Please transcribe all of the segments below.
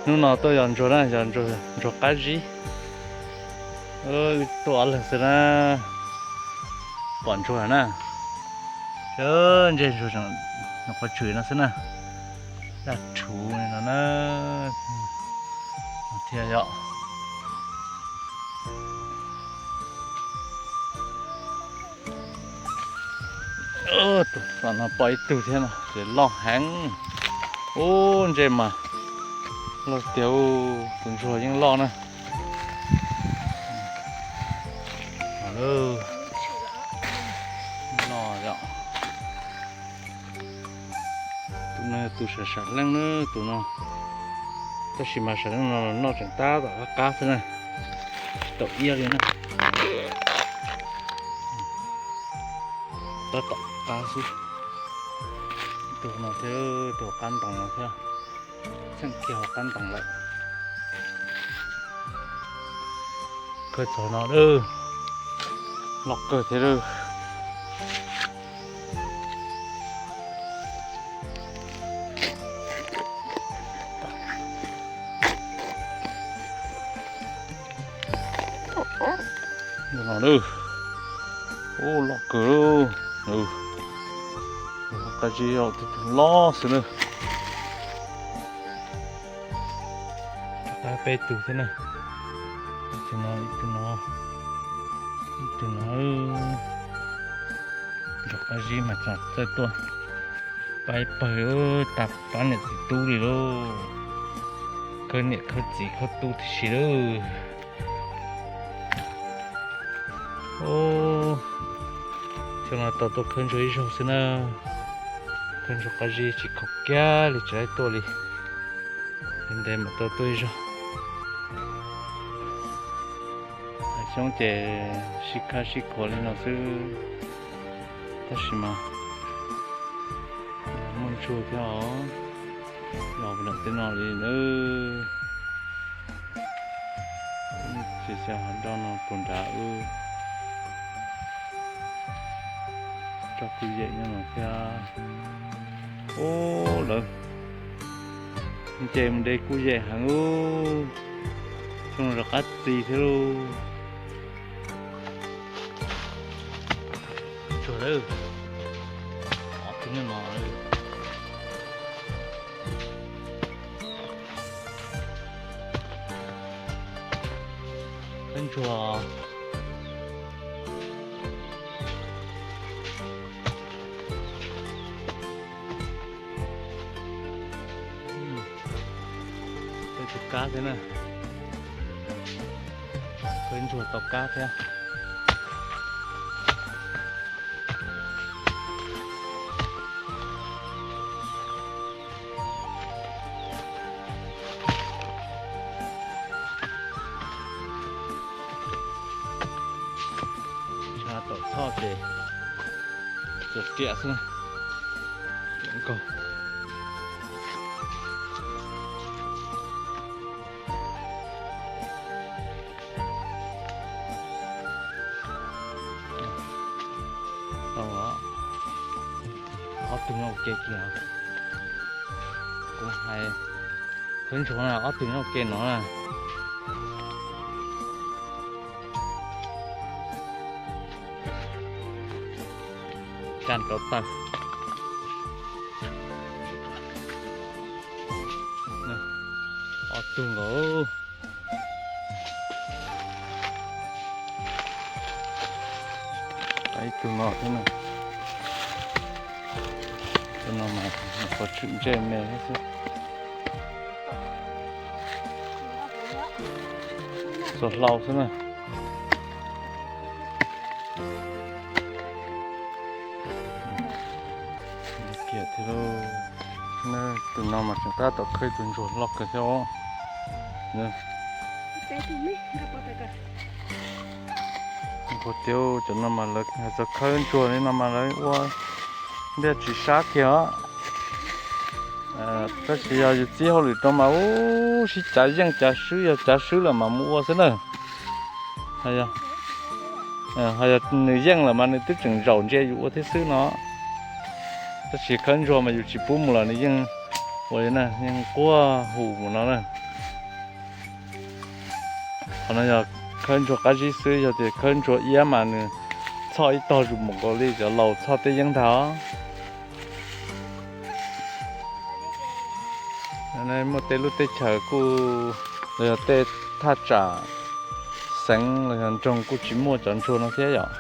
Hnub no tuaj yos ntsuag na, yos ntsuag, ntsuag qab zib. Wb tuaj ob leeg xwb na, pom ntsuag na. Ntsej ntsuag qhov tshwm no xwb na, daj rhuv no na thiab yom. Tus tom no pom ib tug thiab no ces loj heev. Ub, ntsej mas loj tiag, tus ntsuag yeej loj na. Loj yom. Tus no yog tus sam sam leej na, tus no. Tab sis mas sam leej no noj tseem tab tom qab qab xwb na, tsis tau iab li na. Tab tom qab xwb. Tus no thiab, tus qab ntoos no thiab, txheej kiag hauv qab ntoos lawm. Khawb txog no lawm, loj kawg thiab lawm. Ub, loj kawg. Qab zib tus loj xwb na. Qab peb tug thiab na. Tus no, ib tug no, ib tug no. Ntsuag qab zib mas txawj tuaj pab pawg, tag pab niam txiv tub li lauj. Khawb niam khawb txiv khawb tub tib si lauj. Ub, xyoo no tau tuaj khawb ntsuag ib zaug xwb na. Khawb ntsuag qab zib tsis khoom kiag li, tsis laib tuaj li. Ntev ntev mam tau tuaj ib zaug. Xyoob ces sib khab sib khuav li no xwb, tab sis mas muaj ntsuag thiab os. Los ntawm tej no li nawb. Tsis xyov hov do no puas nrad wb tso kuj yem nyob no thiab. Ub, lawv nce mus de kuj yem heev ub. Xyoo no rov qab txi thiab lauj. Ntsuag lawm. Ob tug nyob no. Khawb ntsuag. Khawb tus kab thiab na. Khawb ntsuag tau kab thiab. Tshaj tom txhoj ces tsuas riam xwb na. Riam nkaug. Tau, ob tug nyob ua ke kiag. Kuv hais khawb ntsuag na, ob tug nyob ua ke no na. Tsa rau taw. Ob tug nkaus. Ib tug no thiab na. Tus no mas qhov tshwm ntsej me thiab xwb. Xuas hlau xwb na. Kiag thiab lauj. Tus no mas tseem tab tom khawb tus ntsuag loj kawg thiab os. Npua tiag, cov no mas lawv hais txog khawb ntsuag li no mas lawv ua ntiaj tsis sab kiag os. Tab sis yog yus txib hauj lwm rau mas ub sib cav yeej cav swb, yog cav swb lawm mas mus ua xwb na. Ho yog nws yeej lawm mas nws twb tseem zaum ntsia yus ua thiab xwb no. Tab sis khawb ntsuag mas yus tsis pub mus los nws yeej ua li na, yeej quaj hu mus no na. Qhov no yog khawb ntsuag qab zib xwb, yog tias khawb ntsuag iab mas nws txhoj ib tog zus mus nkaus li cov laus txhoj tej yeeb ntag os. Muaj tej lub teb chaws kuj los yog tej thaj tsam xeev los yog nroog kuj tsis muaj cov ntsuag no thiab yom.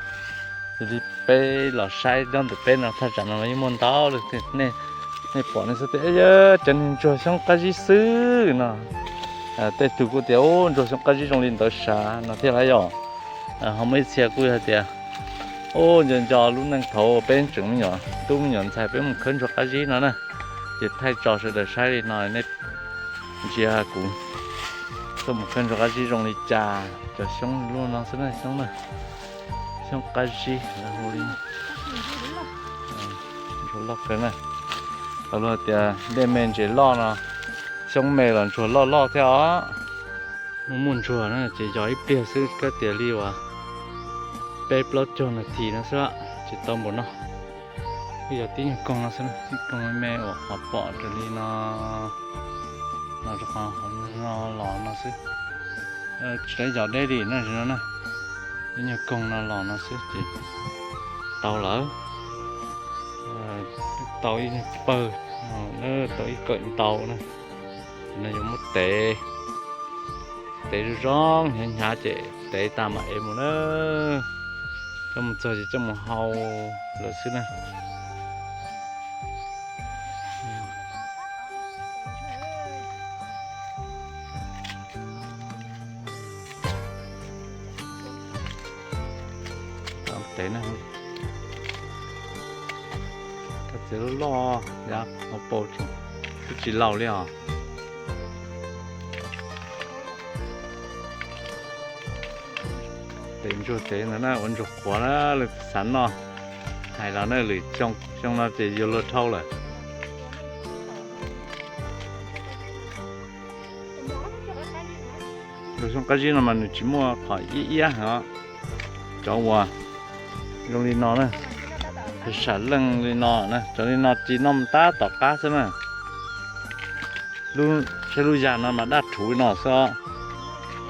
Yog li peb los saib nyob ntawm peb no thaj tsam no yeej muaj ntau li. Nej pom nej xub tias cov niag ntsuag xyoob qab zib xwb no. Tej tug kuj tias ntsuag xyoob qab zib zoo li ntawd sav no thiab lauj yom. Ho muaj ib txhia kuj yog tias ub, nco nco lub neej thaud peb tseem me nyuam tub me nyuam ntxhais peb mus khawb ntsuag qab zib no na, ces thaij tso sawv daws saib li no nej ntsia kuv tuaj mus khawb ntsuag qab zib zoo li cas. Cov xyoob lub no xwb na, xyoob na, xyoob qab zib hu li ntsuag loj kawg na. Tau luag tias dej me ntses loj no, xyoob me los ntsuag loj loj thiab os. Muaj muaj ntsuag na ces yog ib pliag xwb, kab tias li uas peb plaub caug nas this no xwb, tsis tau npaum no. Wb yog tib nyuag koog no xwb, tib koog me me uas qhov pom raws li no, no rau qhov no los no xwb. Tsis tau yog deb li na, no na, ib nyuag koog no los no xwb ces tau lawm. Tau ib nyuag pawg, tau ib kawm ntau na. No yuav muab tev, tev zoo zoo hnyav hnyav ces tev tas mam ev mus na. Coj mus txog ces coj mus hau lawm xwb na. Tev na, txawv loj loj, yav hauv paus twb tsis laus li os. Tev ntsuag tev ntawd na, ua ntsuag qhuav na, lawv xav noj. Hais los na, lwm xyoo no ces yuav luag dhau lawm. Ntsuag xyoob qab zib no mas nws tsis muaj qhov iab iab heev. Cov uas zoo li no na, sam leej li no na, cov li no ris noj tab tom qab xwb na. Lub, saib lub yag no mas daj rhuv li no xwb,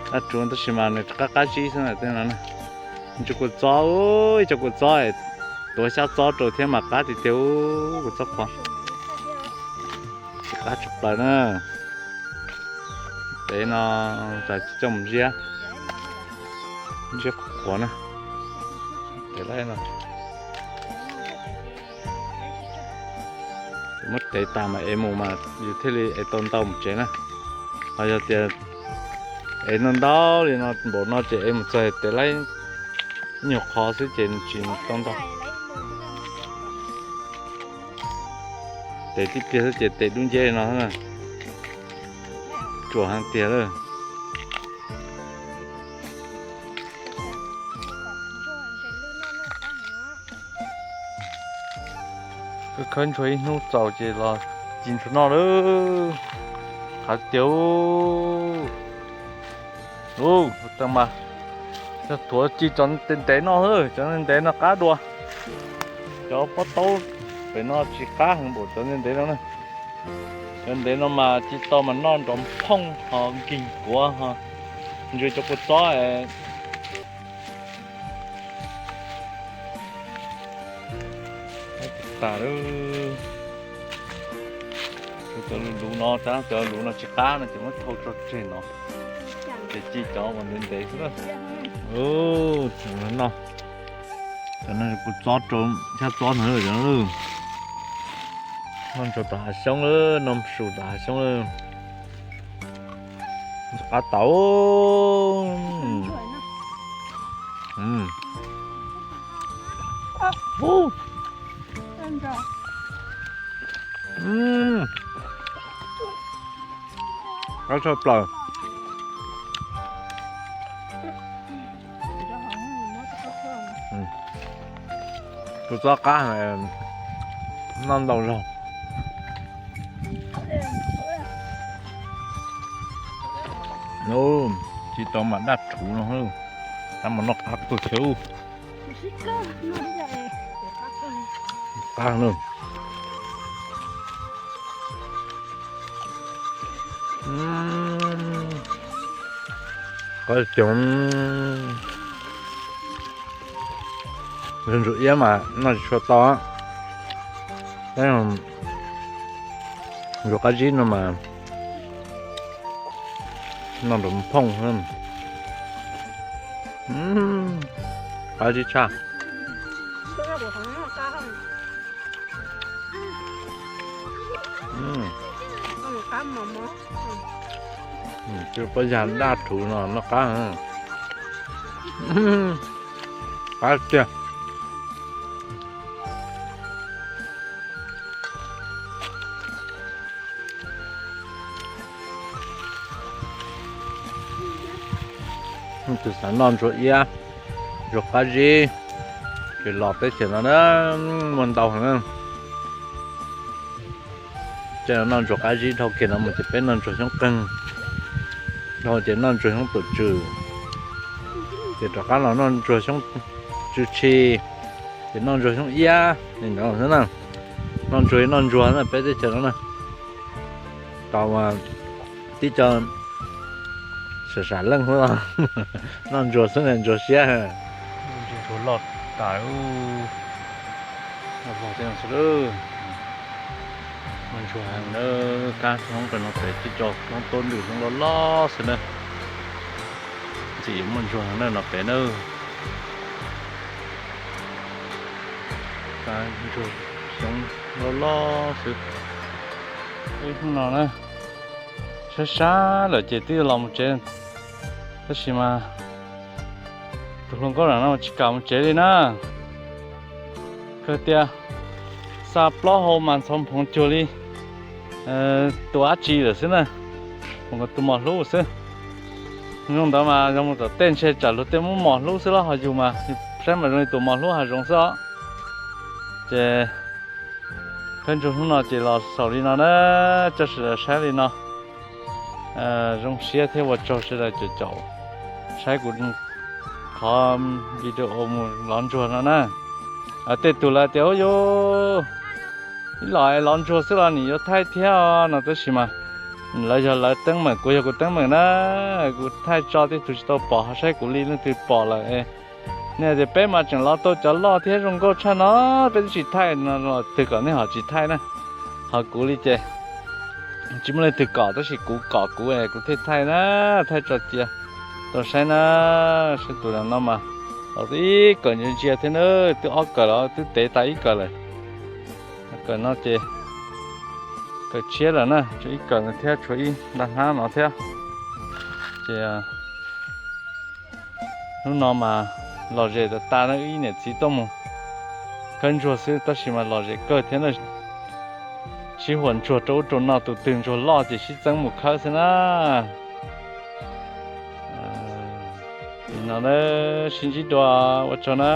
daj rhuv tab sis mas nws qab qab zib xwb na. Ntsis kua txob, ib co kua txob, tuav xyab txob rau thiab mas qab tiag tiag, kua txob qhuav. Tsis qab tshaj plaws na. Tev no, coj mus ziab, ziab qhuav na. Tev lawm no, muab tev tas mas ev mus mas yus thiaj li ev tau ntau mus tsev na. Ho yog tias ev ntau ntau li no npaum no ces ev mus txog tev laib nyuag qhov xwb ces tsis tau ntau. Tev tib pliag xwb ces tev dub nceb li no, ruam heev tiag lawm. Khawb ntsuag ib hnub txaus ces los ci ntsuag noj lawm. Qhav tiag. Ua tag mas, yog thuav ci cov ntev ntev no xwb, cov ntev ntev no qab dua. Cov pob taub pem no tsis qab heev npaum cov ntev ntev no na. Cov ntev no mas ci tau mas noj nrov phooj ho nkig kuav ho ntsw cov kua txob. Tas lawm. Cov luv no, cov luv no tsis qab no ces muab thau tso tseg no. Ces ci cov uas ntev ntev xwb na. Noj, cov no kuv txob rau xyab txob ntawd cov no. Noj ntsuag tom hav xyoob lawm, noj su tom hav xyoob lawm. Qab tau. Qab tshaj plaws. Tus txob qab noj ntau zog. Tsis tau mas daj rhuv no, tab mas noj qab kawg thiab. Qab na. Qab xyoob, ntsuag iab mas noj tsis tshua tau, tab ntsuag qab zib no mas noj nrov phooj, qab zib tshaj. Pob yag daj rhuv no noj qab, qab tiag. Tus xav noj ntsuag iab, ntsuag qab zib, ces los teb chaws no na, muaj ntau heev na. Ces noj ntsuag qab zib dhau kiag no mus ces peb noj ntsuag xyoob qeeg, dhau ces noj ntsuag xyoob tuam tswm, ces rov qab los noj ntsuag xyoob tsw tshi, ces noj ntsuag xyoob iab li ntawd xwb na. Noj ntsuag noj ntsuag na peb teb chaws no na. Tau mas tib co sam sam leej xwb los noj ntsuag xwb na, ntsuag siab. Ntsuag loj tas, loj tej no xwb. Muaj ntsuag heev na, kab xyoob qeeg no pem tib co xyoob tuab ntws xyoob loj loj xwb na. Ntxim yuav muaj ntsuag heev na no pem na. Kab ntsuag xyoob loj loj xwb. Ib hnub no na, sab sab lawm ces twb yuav los mus tsev, tab sis mas tus hluas nkauj no tsis kam mus tsev li na. Kawg tias xa plaub hau mas ntxhov phoov cuag li tus dab tsi lawm xwb na, tus mos hlub xwb. Zoo ntawd mas yog mus tom tej ntshe tsam luag tej muab mos hlub xwb los ho yus mas saib mas zoo li tus mos hlub hav zoov xwb os. Ces Khawb Ntsuag hnub no ces los xaus li no na, coj sawv daws saib li no. Zoo siab thiab ua tsaug sawv daws caum caum saib kuv qhov video mus lov ntsuag no na. Tej tug lawv tias ub yuv, ib los lov ntsuag xwb los nim yuav thaij thiab no, tab sis mas lawv yog lawv teeb meem, kuv yog kuv teeb meem na. Kuv thaij tso tej tug tsis tau pom ho saib kuv li leej twg pom lawm. Nej tias peb mas tseem lov tau cov loj thiab zoo nkauj tshaj no, peb twb tsis thaij no los twg kom nej ho tsis thaij na. Ho kuv li ces tsis muaj leej twg kom, tab sis kuv kom kuv, kuv thiaj thaij na, thaij tso cia tau saib na. Saib tus no mas los twb ib kawm ntsia ntsia thiab na, twb ob kawm los twb tev tas ib kawm lawm. Kawm no ces kawm tshiab lawm na, tshuav ib kawm no thiab tshuav ib nta hnab no thiab. Ces hnub no mas lom zem tas tas na, wb ib niam txiv tuaj mus khawb ntsuag xwb tab sis mas lom zem kawg thiab na. Sib huam ntsuag rau ub rau no, tus twg ntsuag loj ces sib txeeb mus khawb xwb na. Li no na, sib ntsib dua, ua tsaug na.